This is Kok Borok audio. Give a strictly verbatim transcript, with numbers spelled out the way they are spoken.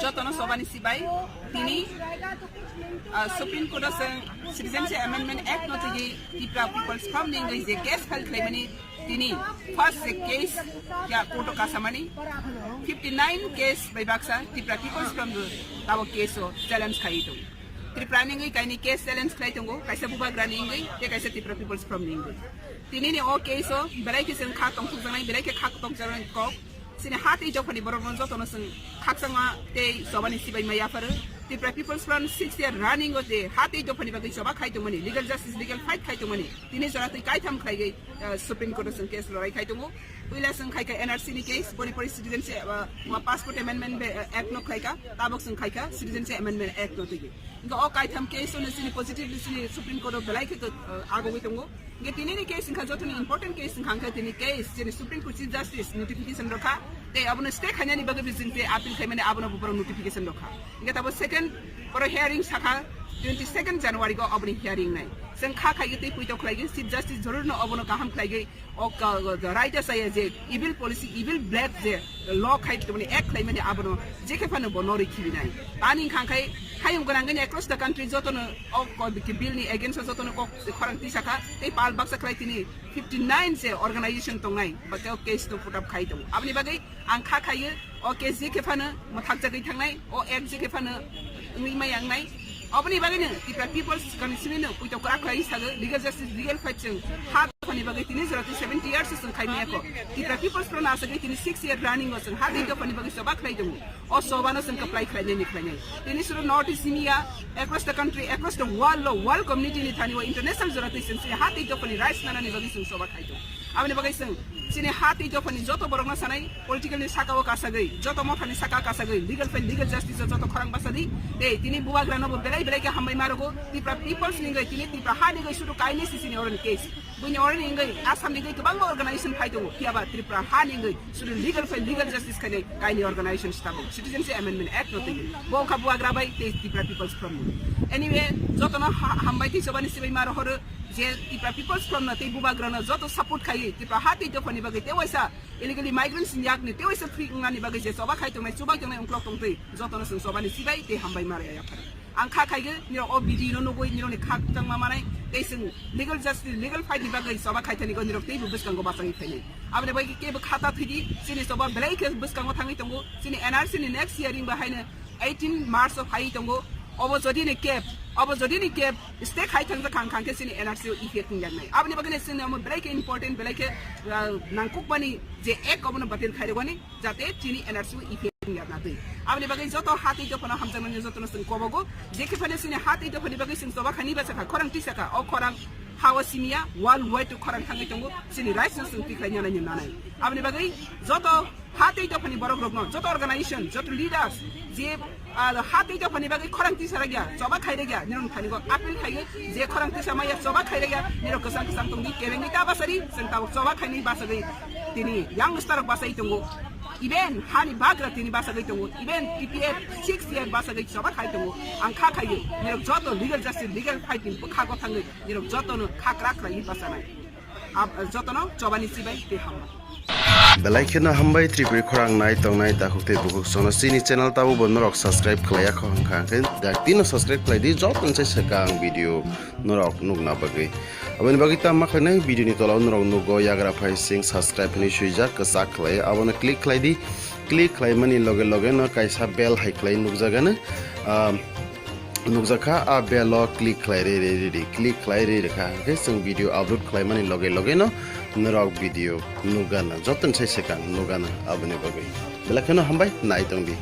Jotono sobani sibai tini, ah, Supreme Court o chwng Citizenship Amendment Act no twiwi Tipra People's Front ni wngwi je case file khlaimani tini first je case ya court o kasamani fifty nine case bai baksa Tipra People's Front bo tabo case o challenge khaiwi tongo. Tripura ni wngwi kaini case challenge khlai tongo, kaisa bubagra ni wngwi tei kaisa Tipra People's Front ni wngwi. Tini ni o case o belai khe chwng kha tongthokjaknai, belai khe kha tongjaknai kok. Chini ha tei dophani borok no jotono chwng khakchangma tei chobani sibai ma yapharo. Tipra People's Front six year running o je ha tei dophani bagwi choba khai tongmani, legal justice, legal fight khai tongmani, tini jora twi kaitham khlaiwi, ah, Supreme Court o chwng case lorai khai tongo. Puila chwng khai kha N R C ni case, boni pore Citizenship, ah, ma Passport Amendment Be-, ah, Act no khai kha, tabok chwng khai kha Citizenship Amendment Act no twiwi. Hingke o kaitham case no chini positively chini Supreme Court o belai khe, ah, agogwi tongo. Hingke tini ni case wngkha jotoni important case wngkha, hingke tini case chini Supreme Court Chief Justice notification rokha, tei abono stay khainani bagwi bising tei appeal khaimani abono borok notification rokha. Hingke tabo second borok hearing sakha twenty second January go aboni hearing nai. Chwng kha khaigwi tei puito khlaigwi Chief Justice joror no abono kaham khlaigwi o ka-, right asaya je evil policy, evil black je law khai tongmani, act khlaimani abono je khe phano bo norwi khibinai. Ani wngkha khai hayung gwnangwi across the country jotono o ko-, bill ni against o jotono kok khorang tisakha tei pal baksa khlai tini fifty nine je organization tongnai ba tei o case no put up khai tongo. Aboni bagwi ang kha khaio o case je khe phano mwthakjagwi thangnai, o act je khe phano wngwi maya wngnai. Oboni bagwino Tipra People's Constituency no puito kwrak khlai sago, legal justice, legal fight chwng ha dophani bagwi tini jora twi seventy years chwng khai maya kho. Tipra People's Front asagwi tini six year running o chwng ha tei dophani bagwi choba khlai tongo. O choba no chwng kwplai khlai nai ni khlai nai. Tini suru North East India, across the country, across the world lo, world community ni thani o international jora twi chwng chini ha tei dophani rights nana ni bagwi chwng choba khai tongo. Aboni bagwi chwng chini ha tei dophani joto borok no sanai, political ni saka o kasagwi, joto motha ni saka kasagwi, legal fight, legal justice o joto khorang basa di. Tei tini bubagra no bo belai belai khe hambai ma rwgo, Tipra People's ni wngwi, tini Tipra ha ni wngwi suru kainwi si chini oroni case. Buini oroni wngwi Assam ni wngwi kwbangma organization phai tongo, phiya ba Tripura ha ni wngwi suru legal fight, legal justice khainai kainwi organization se tabuk Citizenship Amendment Act no twiwi. Bo wngkha bubagra bai tei Tipra People's Front ni. Anyway, joto no ha-, hambai tei chobani sibai ma rohoro. Je Tipra People's Front no tei bubagra no joto support khaiwi Tipra ha tei dophani bagwi tei waisa illegally migrants ni yak ni tei waisa free wngna ni bagwi je choba khai tongnai, chubai tongnai, ungklok tongtwi, joto no chwng chobani sibai tei hambai ma rwya yaphar. Ang kha khaigwi nirok o video no nugwi nirok ni kha kwchangma manai tei chwng legal justice, legal fight ni bagwi choba khai thani go nirok teibo bwskango bachagwi phainai. Aboni bagwi kebo kha ta thwidi, chini choba belai khe bwskango thangwi tongo, chini N R C ni next hearing bo haino eighteen March o phai tongo. Obo jodi ni kep, obo jodi ni kep stay khai thang thang kha khe chini N R C o effect wng yaknai. Aboni bagwi chini omo belai khe important, belai khe, ah, nangkukmani je act obono batil khai rwgani, jate chini N R C o effect wng yakna twi. Aboni bagwi joto ha tei dophano hamjakmani jotono chwng kobogo, je khe phano chini ha tei dophani bagwi chwng choba khaini bachakha, khorang tisakha, o khorang ha o simiya world wide to khorang thangwi tongo, chini rights no chwng tikhlai nyanai nyanai. Aboni bagwi joto ha tei dophani borok rokno, joto organization, joto leaders, je, ah, ha tei dophani bagwi khorang tisa rwgya, choba khai rwgya, nirok thani go appeal khai, je khorang tisa maya choba khai rwgya, nirok kwchang kwchang tongdi, kebengwi ta basari, chwng tabuk choba khaini basagwi tini youngster rok basai tongo, even hani bagra tini basagwi tongo, even T P F six year basagwi choba khai tongo. Ang kha khaio, nirok joto legal justice, legal fight ni bwkha go thangwi, nirok jotono kha kwrak khlaiwi basanai. Ab-, jotono chobani sibai tei hambai. Belai kheno hambai Tripuri khorang nai tongnai takhuk tei bukhuk sono chini channel tabo bo norok subscribe khlaiya kho hwnkha hwnkhe dak tino subscribe khlai di joto se swkang video norok nukna bagwi. Aboni bagwi tamo khlainai video ni tola o norok nugo yagra phai sing subscribe hinwi swijak kwchak khlai abono click khlai di, click khlai mani loge loge no kaisa bell hai khlai nukjagano. Ah, nukjakha, a bell o click khlai ri ri ri ri, click khlai ri ri kha, hwnkhe chwng video upload khlaimani loge loge no norok video nukgana, jotono sai swkang nukgana aboni bagwi. Belai kheno hambai, nai tongdi.